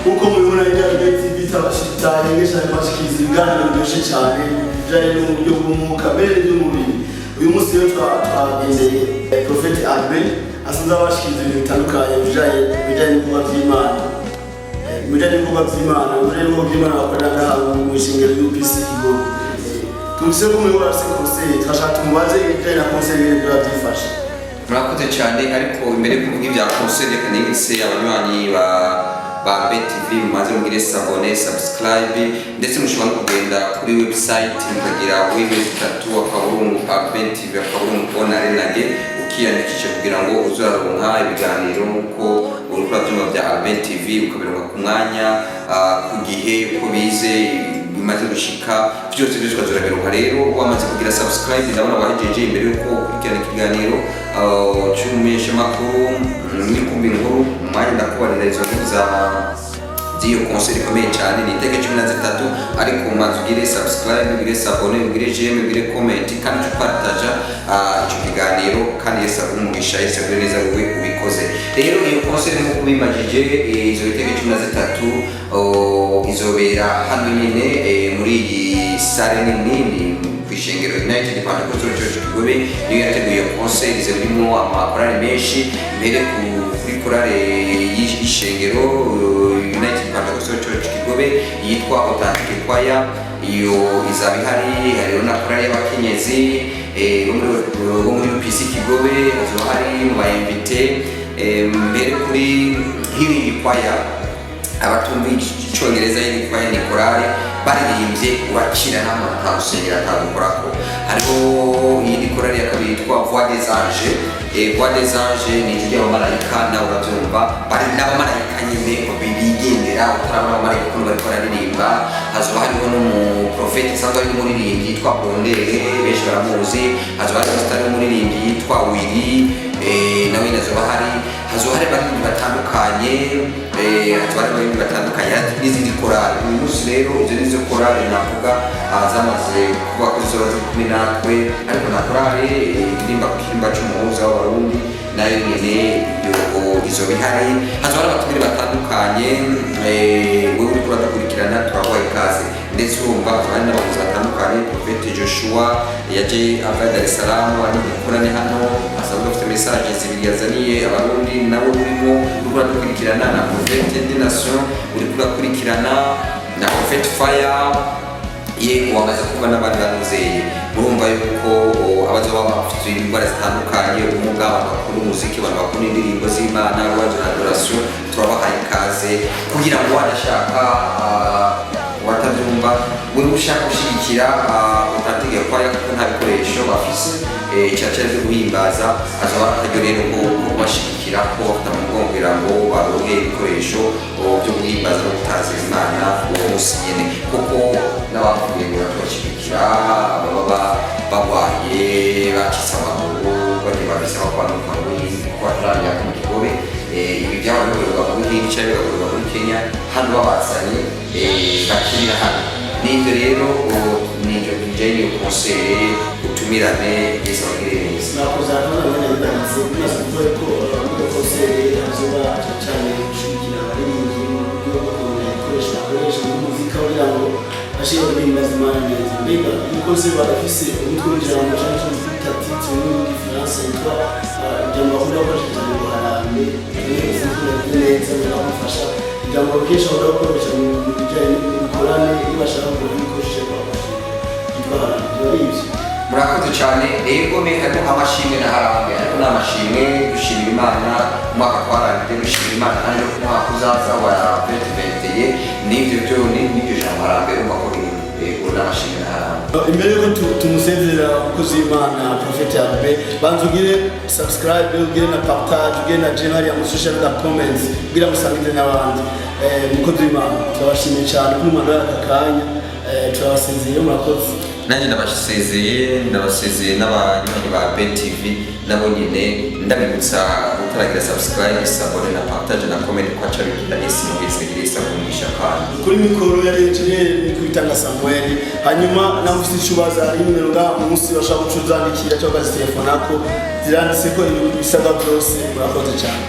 Nkuko mubibona, hirya TV itahengesha kubashikiriza ibiganiro biryoshye cyane bijyanye n'uburyo bw'umwuka mbere n'umubiri. Uyu munsi rero twagendeye Prophète Albert, asanzwe abashikiriza ibintu bitandukanye bijyanye n'ibikorwa by'Imana. Mu bijyanye n'ibikorwa by'Imana bakorera ngaha mu ishengero UPC Kigobe. Tumvise ko umuyoboro afise concert, twashaka tumubaze ibijyanye na concert, ibintu biba byifashe. Murakoze cyane, ariko imbere yo kuvuga ibya concert, reka nibutse abanywanyi ba BTV mumaze mugire s'abonner, subscribe, ndetse mushobora no kugenda kuri website mukagira www.abtv.org, ukiyandikisha kugira ngo uzaronka ibiganiro uko uriko urabyumva bya Albert TV, ukabironka ku mwanya, ku gihe, uko bize bimaze gushika byose byose ukazurabironka. Rero wamaze kugira subscribe, ndabona wahejeje. Imbere yuko ukurikirana ikiganiro cy'umumenyeshamakuru n'ikumbi inkuru mu mwanya, ndakubarira izo nkuru za z'iyo concert ikomeye cyane. Ni itariki 13, ariko umanza ugire subscribe, ugire s'abonner, ugire j'aime, ugire comment, kandi uce upartaja ico kiganiro. Kandi Yesu aguhe umugisha, Yesu aguhe neza wowe ubikoze. Rero iyo concert, nk'uko ubimajije, izo itariki 13, izobera hano nyine, muri iyi salle nini, ni kw'ishengero United Pentecostal Church Kigobe niyo yateguye iyo concert. Izo birimo amakorali menshi. Mbere kuri korale y'ishengero United Pentecostal Church Kigobe yitwa Authentic Choir, iyo izaba ihari. Hariho na korali y'abakenyezi bo muri UPC Kigobe, hazoba hari mu ba invités. Mbere kuri Healing Choir, abatumva Icyongereza, Healing Choir ni korale baririmbye urakira, nta muntu atagusengera atagukorako. Hariho iyindi korali ya kabiri yitwa Voix des Anges. Voix des Anges ni ijwi ry'abamarayika, nawe urabyumva, bari n'abamarayika nyine bigendera, utarabona abamarayika ukuntu bariko bararirimba. Hazoba hariho n'umuprofeti asanzwe ari n'umuririmbyi yitwa Bondere, benshi baramuzi. Hazoba hariho umusitari w'umuririmbyi yitwa Willy, nawe nyine hazoba hari, hazoba hari abaririmbyi batandukanye, hazoba hari abaririmbyi batandukanye n'izindi korali. Uyu munsi rero izo nizo korali navuga zamaze kuvuga ko zizoba ziri kumwe natwe, ariko na korali iririmba ku kirimba c'umuhuza w'Abarundi nayo nyene iyo izoba ihari. Hazoba hari abatumire batandukanye. Wewe uriko uradukurikirana, turaguha ikaze. Ndetse urumva hazoba hari n'abavuzi batandukanye. Prophète Joshua yaje ava Dar es Salaam, ari mu gikorane hano, asanzwe afite message zibiri yazaniye Abarundi, nawe urimo uriko uradukurikirana, na Prophète des Nations uriko urakurikirana, na Prophète Fire, yego, wamaze kuba n'abandi banuzeye. Murumva yuko abazoba bafite indwara zitandukanye, ubumuga, abantu bakunda umuziki, abantu bakunda indirimbo z'Imana, louange na adoration, turabahaye ikaze kugira ngo wanashaka watabyumva, wewe ushaka gushyigikira Authentic Choir, kuko nta bikoresho bafise cyane byo guhimbaza, azoba ari akaryo rero ko kubashyigikira, ko bafata mu mugongo kugira ngo baronke ibikoresho byo guhimbaza no gutazira Imana uwo munsi nyene, kuko n'abapfuye ngo tubashyigikira, baba bagwaye, bacitse amaguru, bagiye babisaba kwanuka mu Buhinde kuko bataramenya ko mu Kigobe ibi byaba bikorerwa mu Buhinde cyangwa bigakorerwa muri Kenya, hano babazanye bakirira hano. N'ibyo rero, n'ibyo bijyanye n'iyo concert. Utumirane, Yesu abagirire neza. Mwakoze. Akabazo mwene bibagize, bimaze kuvuga ko muri concert hazoba cyane gushyigikira abaririmbyi mu buryo bwo kumenya ibikoresho bakoresha muri muzika kugira ngo bashobore guhimbaza Imana neza. Mbega iyi concert barafise umutwe w'ijambo cyangwa se twita titre mu rw'Igifaransa yitwa ijambo bakunda gukoresha cyane ngo "Harambe"? Sinzi neza, biramufasha. Ijambo kenshi bakunda gukoresha mu bijyanye n'imikorane iyo bashaka kugura ibikoresho bakoresheje yitwa "Harambe". Biba ari ibyo? Murakoze cyane. Rero me harimo amashimwe na harambe, ariko ni amashimwe dushimira Imana umwaka twarangije, dushimira Imana kandi no ku mwaka uzaza wa 2021. N'ibyo byo n'iryo jambo "Harambe" urumva ko birimo. Yego, n'amashimwe na harambe. Imbere yuko tumusezerera, umukozi w'Imana Prophète Albert, banza ugire subscribe, ugire na partage, ugire na j'aime hariya muri social media, comments, kugira musangize n'abandi. Umukozi w'Imana, turabashimiye cyane kuri umwanda w'aka kanya. Turabasezeye, murakoze. Nanjye ndabasezeye, ndabasezeye n'abanywanyi ba BTV nabo nyine, ndabibutsa gutaragira subscribe, s'abonner na partage na comment kwa cabikira. Esi muhezegire, isagumisha kandi. Kuri mikoro ya engineer ni Kwitanga Samuel. Hanyuma nawe ufite icyo ubaza, hari nimero ngaha munsi bashobora guca uzandikira cyangwa ukazitelefonako, ziranditse ko ibisabwa byose. Murakoze cyane.